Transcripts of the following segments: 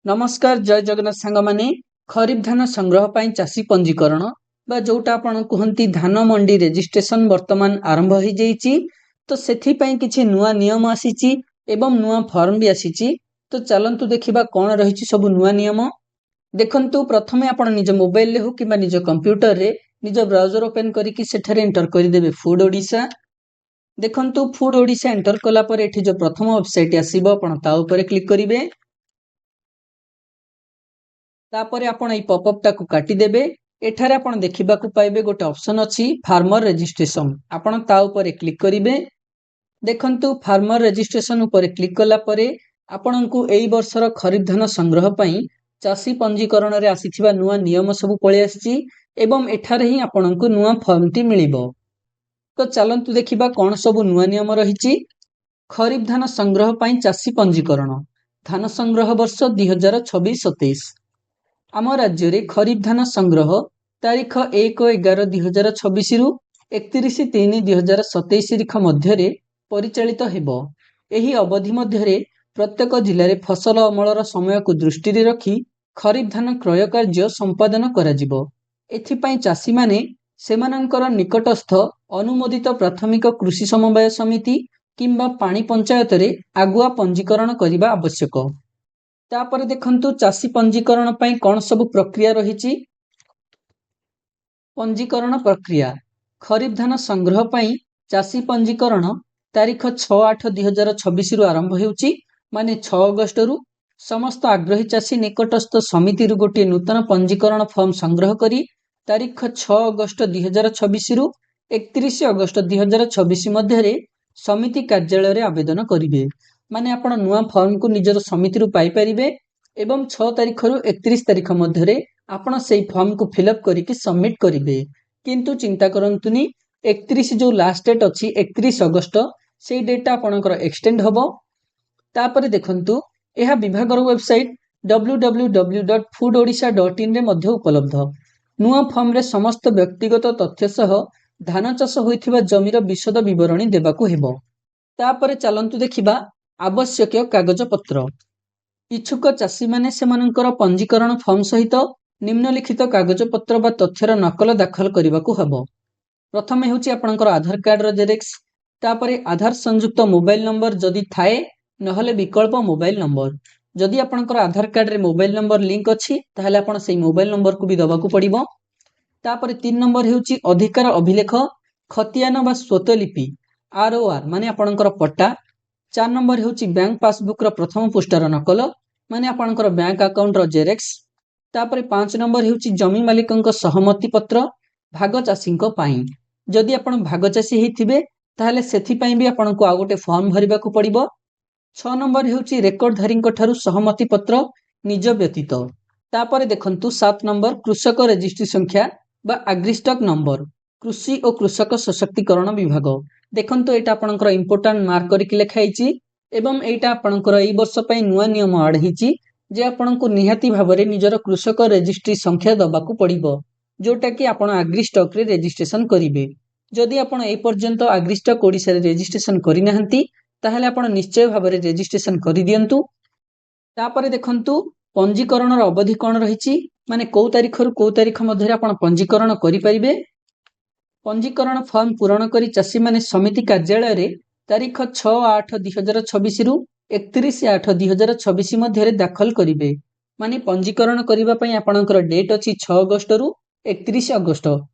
ନମସ୍କାର, ଜୟ ଜଗନ୍ନାଥ ସାଙ୍ଗମାନେ। ଖରିଫ ଧାନ ସଂଗ୍ରହ ପାଇଁ ଚାଷୀ ପଞ୍ଜୀକରଣ ବା ଯୋଉଟା ଆପଣ କୁହନ୍ତି ଧାନ ମଣ୍ଡି ରେଜିଷ୍ଟ୍ରେସନ ବର୍ତ୍ତମାନ ଆରମ୍ଭ ହେଇଯାଇଛି। ତ ସେଥିପାଇଁ କିଛି ନୂଆ ନିୟମ ଆସିଛି ଏବଂ ନୂଆ ଫର୍ମ ବି ଆସିଛି। ତ ଚାଲନ୍ତୁ ଦେଖିବା କ'ଣ ରହିଛି ସବୁ ନୂଆ ନିୟମ। ଦେଖନ୍ତୁ, ପ୍ରଥମେ ଆପଣ ନିଜ ମୋବାଇଲରେ ହଉ କିମ୍ବା ନିଜ କମ୍ପ୍ୟୁଟରରେ ନିଜ ବ୍ରାଉଜର ଓପେନ୍ କରିକି ସେଠାରେ ଏଣ୍ଟର କରିଦେବେ ଫୁଡ ଓଡ଼ିଶା। ଦେଖନ୍ତୁ, ଫୁଡ ଓଡ଼ିଶା ଏଣ୍ଟର କଲା ପରେ ଏଠି ଯୋଉ ପ୍ରଥମ ୱେବସାଇଟ୍ ଆସିବ, ଆପଣ ତା ଉପରେ କ୍ଲିକ୍ କରିବେ। ତାପରେ ଆପଣ ଏଇ ପପଅପ୍ ଟାକୁ କାଟିଦେବେ। ଏଠାରେ ଆପଣ ଦେଖିବାକୁ ପାଇବେ ଗୋଟେ ଅପସନ୍ ଅଛି ଫାର୍ମର ରେଜିଷ୍ଟ୍ରେସନ। ଆପଣ ତା ଉପରେ କ୍ଲିକ୍ କରିବେ। ଦେଖନ୍ତୁ, ଫାର୍ମର ରେଜିଷ୍ଟ୍ରେସନ ଉପରେ କ୍ଲିକ୍ କଲା ପରେ ଆପଣଙ୍କୁ ଏଇ ବର୍ଷର ଖରିଫ ଧାନ ସଂଗ୍ରହ ପାଇଁ ଚାଷୀ ପଞ୍ଜୀକରଣରେ ଆସିଥିବା ନୂଆ ନିୟମ ସବୁ ପଳେଇ ଆସିଛି ଏବଂ ଏଠାରେ ହିଁ ଆପଣଙ୍କୁ ନୂଆ ଫର୍ମଟି ମିଳିବ। ତ ଚାଲନ୍ତୁ ଦେଖିବା କ'ଣ ସବୁ ନୂଆ ନିୟମ ରହିଛି। ଖରିଫ ଧାନ ସଂଗ୍ରହ ପାଇଁ ଚାଷୀ ପଞ୍ଜୀକରଣ, ଧାନ ସଂଗ୍ରହ ବର୍ଷ 2026-27। ଆମ ରାଜ୍ୟରେ ଖରିଫ ଧାନ ସଂଗ୍ରହ ତାରିଖ 1/11/2026ରୁ 31/3/2027 ତାରିଖ ମଧ୍ୟରେ ପରିଚାଳିତ ହେବ। ଏହି ଅବଧି ମଧ୍ୟରେ ପ୍ରତ୍ୟେକ ଜିଲ୍ଲାରେ ଫସଲ ଅମଳର ସମୟକୁ ଦୃଷ୍ଟିରେ ରଖି ଖରିଫ ଧାନ କ୍ରୟ କାର୍ଯ୍ୟ ସମ୍ପାଦନ କରାଯିବ। ଏଥିପାଇଁ ଚାଷୀମାନେ ସେମାନଙ୍କର ନିକଟସ୍ଥ ଅନୁମୋଦିତ ପ୍ରାଥମିକ କୃଷି ସମବାୟ ସମିତି କିମ୍ବା ପାଣି ପଞ୍ଚାୟତରେ ଆଗୁଆ ପଞ୍ଜୀକରଣ କରିବା ଆବଶ୍ୟକ। ତାପରେ ଦେଖନ୍ତୁ, ଚାଷୀ ପଞ୍ଜୀକରଣ ପାଇଁ କ'ଣ ସବୁ ପ୍ରକ୍ରିୟା ରହିଛି। ପଞ୍ଜୀକରଣ ପ୍ରକ୍ରିୟା। ଖରିଫ ଧାନ ସଂଗ୍ରହ ପାଇଁ ଚାଷୀ ପଞ୍ଜୀକରଣ ତାରିଖ 6/8/2026ରୁ ଆରମ୍ଭ ହେଉଛି, ମାନେ 6 ଅଗଷ୍ଟରୁ। ସମସ୍ତ ଆଗ୍ରହୀ ଚାଷୀ ନିକଟସ୍ଥ ସମିତିରୁ ଗୋଟିଏ ନୂତନ ପଞ୍ଜୀକରଣ ଫର୍ମ ସଂଗ୍ରହ କରି ତାରିଖ 6 ଅଗଷ୍ଟ 2026ରୁ 31 ଅଗଷ୍ଟ 2026 ମଧ୍ୟରେ ସମିତି କାର୍ଯ୍ୟାଳୟରେ ଆବେଦନ କରିବେ। ମାନେ ଆପଣ ନୂଆ ଫର୍ମକୁ ନିଜର ସମିତିରୁ ପାଇପାରିବେ ଏବଂ 6 ତାରିଖରୁ 31 ତାରିଖ ମଧ୍ୟରେ ଆପଣ ସେଇ ଫର୍ମକୁ ଫିଲ୍ଅପ୍ କରିକି ସବମିଟ୍ କରିବେ। କିନ୍ତୁ ଚିନ୍ତା କରନ୍ତୁନି, 31 ଯୋଉ ଲାଷ୍ଟ ଡେଟ୍ ଅଛି, 31 ଅଗଷ୍ଟ, ସେଇ ଡେଟ୍ଟା ଆପଣଙ୍କର ଏକ୍ସଟେଣ୍ଡ ହବ। ତାପରେ ଦେଖନ୍ତୁ, ଏହା ବିଭାଗର ୱେବସାଇଟ୍ www.foododisha.inରେ ମଧ୍ୟ ଉପଲବ୍ଧ। ନୂଆ ଫର୍ମରେ ସମସ୍ତ ବ୍ୟକ୍ତିଗତ ତଥ୍ୟ ସହ ଧାନ ଚାଷ ହୋଇଥିବା ଜମିର ବିଶଦ ବିବରଣୀ ଦେବାକୁ ହେବ। ତାପରେ ଚାଲନ୍ତୁ ଦେଖିବା ଆବଶ୍ୟକୀୟ କାଗଜପତ୍ର। ଇଚ୍ଛୁକ ଚାଷୀମାନେ ସେମାନଙ୍କର ପଞ୍ଜୀକରଣ ଫର୍ମ ସହିତ ନିମ୍ନଲିଖିତ କାଗଜପତ୍ର ବା ତଥ୍ୟର ନକଲ ଦାଖଲ କରିବାକୁ ହେବ। ପ୍ରଥମେ ହେଉଛି ଆପଣଙ୍କର ଆଧାର କାର୍ଡର ଜେରେକ୍ସ, ତାପରେ ଆଧାର ସଂଯୁକ୍ତ ମୋବାଇଲ ନମ୍ବର ଯଦି ଥାଏ, ନହେଲେ ବିକଳ୍ପ ମୋବାଇଲ ନମ୍ବର। ଯଦି ଆପଣଙ୍କର ଆଧାର କାର୍ଡରେ ମୋବାଇଲ ନମ୍ବର ଲିଙ୍କ ଅଛି, ତାହେଲେ ଆପଣ ସେଇ ମୋବାଇଲ ନମ୍ବରକୁ ବି ଦେବାକୁ ପଡ଼ିବ। ତାପରେ 3 ନମ୍ବର ହେଉଛି ଅଧିକାର ଅଭିଲେଖ, ଖତିଆନ ବା ସ୍ୱତ୍ତ୍ୱଲିପି, ଆର୍ ଓ ଆର୍, ମାନେ ଆପଣଙ୍କର ପଟ୍ଟା। 4 ନମ୍ବର ହେଉଛି ବ୍ୟାଙ୍କ ପାସବୁକ୍ର ପ୍ରଥମ ପୃଷ୍ଠାର ନକଲ, ମାନେ ଆପଣଙ୍କର ବ୍ୟାଙ୍କ ଆକାଉଣ୍ଟର ଜେରେକ୍ସ। ତାପରେ 5 ନମ୍ବର ହେଉଛି ଜମି ମାଲିକଙ୍କ ସହମତି ପତ୍ର ଭାଗ ଚାଷୀଙ୍କ ପାଇଁ। ଯଦି ଆପଣ ଭାଗ ଚାଷୀ ହେଇଥିବେ, ତାହେଲେ ସେଥିପାଇଁ ବି ଆପଣଙ୍କୁ ଆଉ ଗୋଟେ ଫର୍ମ ଭରିବାକୁ ପଡ଼ିବ। 6 ନମ୍ବର ହେଉଛି ରେକର୍ଡଧାରୀଙ୍କ ଠାରୁ ସହମତି ପତ୍ର, ନିଜ ବ୍ୟତୀତ। ତାପରେ ଦେଖନ୍ତୁ, 7 ନମ୍ବର କୃଷକ ରେଜିଷ୍ଟ୍ରି ସଂଖ୍ୟା ବା ଆଗ୍ରିଷ୍ଟକ୍ ନମ୍ବର, କୃଷି ଓ କୃଷକ ସଶକ୍ତିକରଣ ବିଭାଗ। ଦେଖନ୍ତୁ, ଏଇଟା ଆପଣଙ୍କର ଇମ୍ପୋର୍ଟାଣ୍ଟ ମାର୍କ କରିକି ଲେଖା ହେଇଛି ଏବଂ ଏଇଟା ଆପଣଙ୍କର ଏଇ ବର୍ଷ ପାଇଁ ନୂଆ ନିୟମ ଆଡ୍ ହେଇଛି ଯେ ଆପଣଙ୍କୁ ନିହାତି ଭାବରେ ନିଜର କୃଷକ ରେଜିଷ୍ଟ୍ରି ସଂଖ୍ୟା ଦେବାକୁ ପଡ଼ିବ, ଯୋଉଟା କି ଆପଣ ଆଗ୍ରିଷ୍ଟକରେ ରେଜିଷ୍ଟ୍ରେସନ କରିବେ। ଯଦି ଆପଣ ଏ ପର୍ଯ୍ୟନ୍ତ ଆଗ୍ରିଷ୍ଟକ୍ ଓଡ଼ିଶାରେ ରେଜିଷ୍ଟ୍ରେସନ କରିନାହାନ୍ତି, ତାହେଲେ ଆପଣ ନିଶ୍ଚୟ ଭାବରେ ରେଜିଷ୍ଟ୍ରେସନ କରିଦିଅନ୍ତୁ। ତାପରେ ଦେଖନ୍ତୁ, ପଞ୍ଜୀକରଣର ଅବଧି କ'ଣ ରହିଛି, ମାନେ କୋଉ ତାରିଖରୁ କୋଉ ତାରିଖ ମଧ୍ୟରେ ଆପଣ ପଞ୍ଜୀକରଣ କରିପାରିବେ। ପଞ୍ଜୀକରଣ ଫର୍ମ ପୂରଣ କରି ଚାଷୀମାନେ ସମିତି କାର୍ଯ୍ୟାଳୟରେ ତାରିଖ 6/8/2026ରୁ 31/8/2026 ମଧ୍ୟରେ ଦାଖଲ କରିବେ। ମାନେ ପଞ୍ଜୀକରଣ କରିବା ପାଇଁ ଆପଣଙ୍କର ଡେଟ୍ ଅଛି 6 ଅଗଷ୍ଟରୁ 31 ଅଗଷ୍ଟ।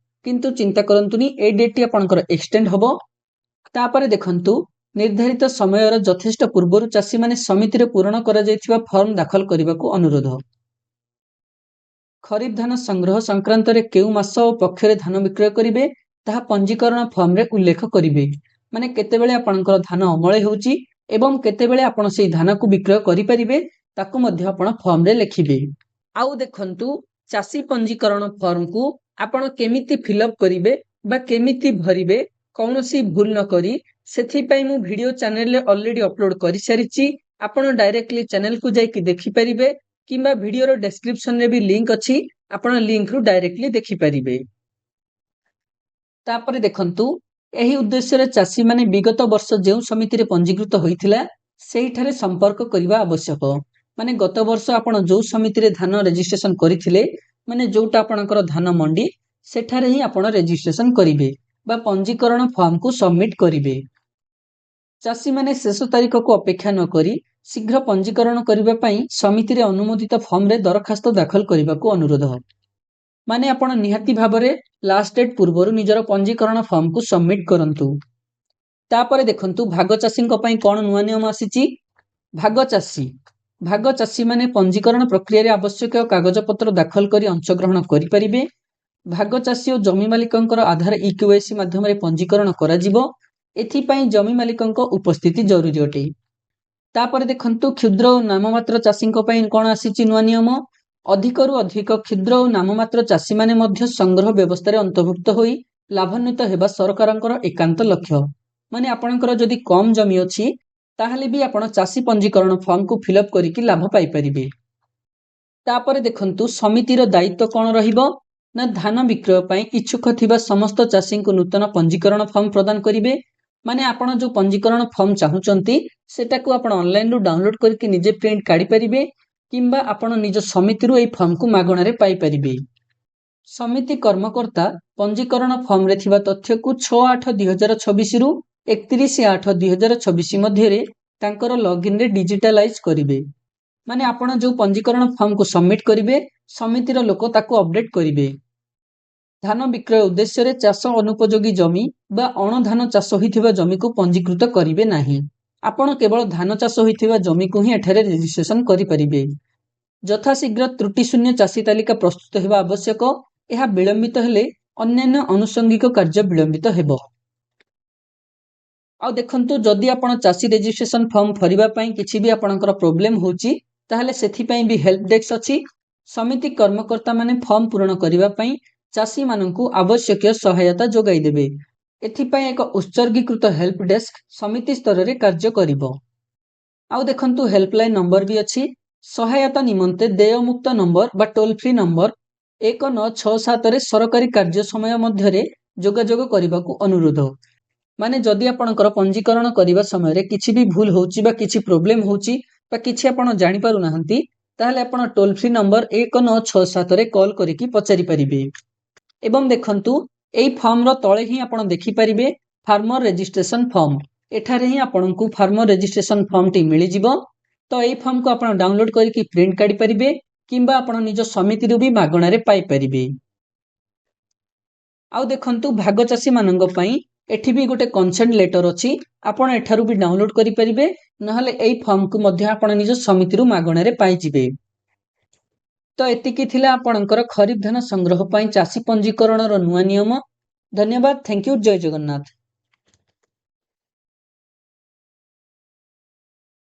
କିନ୍ତୁ ଚିନ୍ତା କରନ୍ତୁନି, ଏଇ ଡେଟ୍ଟି ଆପଣଙ୍କର ଏକ୍ସଟେଣ୍ଡ ହବ। ତାପରେ ଦେଖନ୍ତୁ, ନିର୍ଦ୍ଧାରିତ ସମୟର ଯଥେଷ୍ଟ ପୂର୍ବରୁ ଚାଷୀମାନେ ସମିତିରେ ପୂରଣ କରାଯାଇଥିବା ଫର୍ମ ଦାଖଲ କରିବାକୁ ଅନୁରୋଧ। ଖରିଫ ଧାନ ସଂଗ୍ରହ ସଂକ୍ରାନ୍ତରେ କେଉଁ ମାସ ଓ ପକ୍ଷରେ ଧାନ ବିକ୍ରୟ କରିବେ, ତାହା ପଞ୍ଜୀକରଣ ଫର୍ମରେ ଉଲ୍ଲେଖ କରିବେ। ମାନେ କେତେବେଳେ ଆପଣଙ୍କର ଧାନ ଅମଳ ହେଉଛି ଏବଂ କେତେବେଳେ ଆପଣ ସେଇ ଧାନକୁ ବିକ୍ରୟ କରିପାରିବେ, ତାକୁ ମଧ୍ୟ ଆପଣ ଫର୍ମରେ ଲେଖିବେ। ଆଉ ଦେଖନ୍ତୁ, ଚାଷୀ ପଞ୍ଜୀକରଣ ଫର୍ମକୁ ଆପଣ କେମିତି ଫିଲ୍ଅପ୍ କରିବେ ବା କେମିତି ଭରିବେ କୌଣସି ଭୁଲ ନ କରି, ସେଥିପାଇଁ ମୁଁ ଭିଡିଓ ଚ୍ୟାନେଲରେ ଅଲରେଡି ଅପଲୋଡ କରିସାରିଛି। ଆପଣ ଡାଇରେକ୍ଟଲି ଚ୍ୟାନେଲକୁ ଯାଇକି ଦେଖିପାରିବେ କିମ୍ବା ଭିଡିଓର ଡେସ୍କ୍ରିପସନରେ ବି ଲିଙ୍କ ଅଛି, ଆପଣ ଲିଙ୍କରୁ ଡାଇରେକ୍ଟଲି ଦେଖିପାରିବେ। ତାପରେ ଦେଖନ୍ତୁ, ଏହି ଉଦ୍ଦେଶ୍ୟରେ ଚାଷୀମାନେ ବିଗତ ବର୍ଷ ଯେଉଁ ସମିତିରେ ପଞ୍ଜୀକୃତ ହୋଇଥିଲା, ସେଇଠାରେ ସମ୍ପର୍କ କରିବା ଆବଶ୍ୟକ। ମାନେ ଗତ ବର୍ଷ ଆପଣ ଯୋଉ ସମିତିରେ ଧାନ ରେଜିଷ୍ଟ୍ରେସନ କରିଥିଲେ, ମାନେ ଯୋଉଟା ଆପଣଙ୍କର ଧାନ ମଣ୍ଡି, ସେଠାରେ ହିଁ ଆପଣ ରେଜିଷ୍ଟ୍ରେସନ କରିବେ ବା ପଞ୍ଜୀକରଣ ଫର୍ମକୁ ସବମିଟ କରିବେ। ଚାଷୀମାନେ ଶେଷ ତାରିଖକୁ ଅପେକ୍ଷା ନ କରି ଶୀଘ୍ର ପଞ୍ଜୀକରଣ କରିବା ପାଇଁ ସମିତିରେ ଅନୁମୋଦିତ ଫର୍ମରେ ଦରଖାସ୍ତ ଦାଖଲ କରିବାକୁ ଅନୁରୋଧ। ମାନେ ଆପଣ ନିହାତି ଭାବରେ ଲାଷ୍ଟ ଡେଟ୍ ପୂର୍ବରୁ ନିଜର ପଞ୍ଜୀକରଣ ଫର୍ମକୁ ସବମିଟ କରନ୍ତୁ। ତାପରେ ଦେଖନ୍ତୁ, ଭାଗ ଚାଷୀଙ୍କ ପାଇଁ କଣ ନୂଆ ନିୟମ ଆସିଛି। ଭାଗ ଚାଷୀମାନେ ପଞ୍ଜୀକରଣ ପ୍ରକ୍ରିୟାରେ ଆବଶ୍ୟକ କାଗଜପତ୍ର ଦାଖଲ କରି ଅଂଶଗ୍ରହଣ କରିପାରିବେ। ଭାଗ ଚାଷୀ ଓ ଜମି ମାଲିକଙ୍କର ଆଧାର ଇକେୱାଇସି ମାଧ୍ୟମରେ ପଞ୍ଜୀକରଣ କରାଯିବ। ଏଥିପାଇଁ ଜମି ମାଲିକଙ୍କ ଉପସ୍ଥିତି ଜରୁରୀ ଅଟେ। ତାପରେ ଦେଖନ୍ତୁ, କ୍ଷୁଦ୍ର ଓ ନାମମାତ୍ର ଚାଷୀଙ୍କ ପାଇଁ କଣ ଆସିଛି ନୂଆ ନିୟମ। ଅଧିକରୁ ଅଧିକ କ୍ଷୁଦ୍ର ଓ ନାମମାତ୍ର ଚାଷୀମାନେ ମଧ୍ୟ ସଂଗ୍ରହ ବ୍ୟବସ୍ଥାରେ ଅନ୍ତର୍ଭୁକ୍ତ ହୋଇ ଲାଭାନ୍ୱିତ ହେବା ସରକାରଙ୍କର ଏକାନ୍ତ ଲକ୍ଷ୍ୟ। ମାନେ ଆପଣଙ୍କର ଯଦି କମ ଜମି ଅଛି, ତାହେଲେ ବି ଆପଣ ଚାଷୀ ପଞ୍ଜୀକରଣ ଫର୍ମକୁ ଫିଲଅପ୍ କରିକି ଲାଭ ପାଇପାରିବେ। ତାପରେ ଦେଖନ୍ତୁ, ସମିତିର ଦାୟିତ୍ୱ କଣ ରହିବ ନା, ଧାନ ବିକ୍ରୟ ପାଇଁ ଇଚ୍ଛୁକ ଥିବା ସମସ୍ତ ଚାଷୀଙ୍କୁ ନୂତନ ପଞ୍ଜୀକରଣ ଫର୍ମ ପ୍ରଦାନ କରିବେ। ମାନେ ଆପଣ ଯୋଉ ପଞ୍ଜୀକରଣ ଫର୍ମ ଚାହୁଁଛନ୍ତି, ସେଟାକୁ ଆପଣ ଅନଲାଇନରୁ ଡାଉନଲୋଡ କରିକି ନିଜେ ପ୍ରିଣ୍ଟ କାଢିପାରିବେ କିମ୍ବା ଆପଣ ନିଜ ସମିତିରୁ ଏଇ ଫର୍ମକୁ ମାଗଣାରେ ପାଇପାରିବେ। ସମିତି କର୍ମକର୍ତ୍ତା ପଞ୍ଜୀକରଣ ଫର୍ମରେ ଥିବା ତଥ୍ୟକୁ 6/8/2026ରୁ 31/8/2026 ମଧ୍ୟରେ ତାଙ୍କର ଲଗ୍ଇନରେ ଡିଜିଟାଲାଇଜ କରିବେ। ମାନେ ଆପଣ ଯୋଉ ପଞ୍ଜୀକରଣ ଫର୍ମକୁ ସବମିଟ କରିବେ, ସମିତିର ଲୋକ ତାକୁ ଅପଡେଟ କରିବେ। ଧାନ ବିକ୍ରୟ ଉଦ୍ଦେଶ୍ୟରେ ଚାଷ ଅନୁପଯୋଗୀ ଜମି ବା ଅଣଧାନ ଚାଷ ହୋଇଥିବା ଜମିକୁ ପଞ୍ଜୀକୃତ କରିବେ ନାହିଁ। ଆପଣ କେବଳ ଧାନ ଚାଷ ହୋଇଥିବା ଜମିକୁ ହିଁ ଏଠାରେ ରେଜିଷ୍ଟ୍ରେସନ କରିପାରିବେ। ଯଥାଶୀଘ୍ର ତ୍ରୁଟିଶୂନ୍ୟ ଚାଷୀ ତାଲିକା ପ୍ରସ୍ତୁତ ହେବା ଆବଶ୍ୟକ। ଏହା ବିଳମ୍ବିତ ହେଲେ ଅନ୍ୟାନ୍ୟ ଆନୁଷଙ୍ଗିକ କାର୍ଯ୍ୟ ବିଳମ୍ବିତ ହେବ। ଆଉ ଦେଖନ୍ତୁ, ଯଦି ଆପଣ ଚାଷୀ ରେଜିଷ୍ଟ୍ରେସନ ଫର୍ମ ଭରିବା ପାଇଁ କିଛି ବି ଆପଣଙ୍କର ପ୍ରୋବ୍ଲେମ ହେଉଛି, ତାହେଲେ ସେଥିପାଇଁ ବି ହେଲ୍ପ ଡେସ୍କ ଅଛି। ସମିତି କର୍ମକର୍ତ୍ତାମାନେ ଫର୍ମ ପୂରଣ କରିବା ପାଇଁ ଚାଷୀମାନଙ୍କୁ ଆବଶ୍ୟକୀୟ ସହାୟତା ଯୋଗାଇ ଦେବେ। ଏଥିପାଇଁ ଏକ ଉତ୍ସର୍ଗୀକୃତ ହେଲ୍ପ ଡେସ୍କ ସମିତି ସ୍ତରରେ କାର୍ଯ୍ୟ କରିବ। ଆଉ ଦେଖନ୍ତୁ, ହେଲ୍ପଲାଇନ ନମ୍ବର ବି ଅଛି। ସହାୟତା ନିମନ୍ତେ ଦେୟମୁକ୍ତ ନମ୍ବର ବା ଟୋଲ ଫ୍ରି ନମ୍ବର 1967ରେ ସରକାରୀ କାର୍ଯ୍ୟ ସମୟ ମଧ୍ୟରେ ଯୋଗାଯୋଗ କରିବାକୁ ଅନୁରୋଧ। ମାନେ ଯଦି ଆପଣଙ୍କର ପଞ୍ଜୀକରଣ କରିବା ସମୟରେ କିଛି ବି ଭୁଲ ହେଉଛି ବା କିଛି ପ୍ରୋବ୍ଲେମ ହେଉଛି ବା କିଛି ଆପଣ ଜାଣିପାରୁନାହାନ୍ତି, ତାହେଲେ ଆପଣ ଟୋଲ ଫ୍ରି ନମ୍ବର 1967ରେ କଲ୍ କରିକି ପଚାରି ପାରିବେ। ଏବଂ ଦେଖନ୍ତୁ, ଏଇ ଫର୍ମର ତଳେ ହିଁ ଆପଣ ଦେଖିପାରିବେ ଫାର୍ମର ରେଜିଷ୍ଟ୍ରେସନ ଫର୍ମ। ଏଠାରେ ହିଁ ଆପଣଙ୍କୁ ଫାର୍ମର ରେଜିଷ୍ଟ୍ରେସନ ଫର୍ମଟି ମିଳିଯିବ। ତ ଏଇ ଫର୍ମକୁ ଆପଣ ଡାଉନଲୋଡ କରିକି ପ୍ରିଣ୍ଟ କାଢିପାରିବେ କିମ୍ବା ଆପଣ ନିଜ ସମିତିରୁ ବି ମାଗଣାରେ ପାଇପାରିବେ। ଆଉ ଦେଖନ୍ତୁ, ଭାଗ ଚାଷୀମାନଙ୍କ ପାଇଁ ଏଠି ବି ଗୋଟେ କନସେଣ୍ଟ ଲେଟର ଅଛି। ଆପଣ ଏଠାରୁ ବି ଡାଉନଲୋଡ କରିପାରିବେ, ନହେଲେ ଏଇ ଫର୍ମକୁ ମଧ୍ୟ ଆପଣ ନିଜ ସମିତିରୁ ମାଗଣାରେ ପାଇଯିବେ। ତ ଏତିକି ଥିଲା ଆପଣଙ୍କର ଖରିଫ ଧାନ ସଂଗ୍ରହ ପାଇଁ ଚାଷୀ ପଞ୍ଜୀକରଣର ନୂଆ ନିୟମ। ଧନ୍ୟବାଦ, thank you, Jay Jagannath.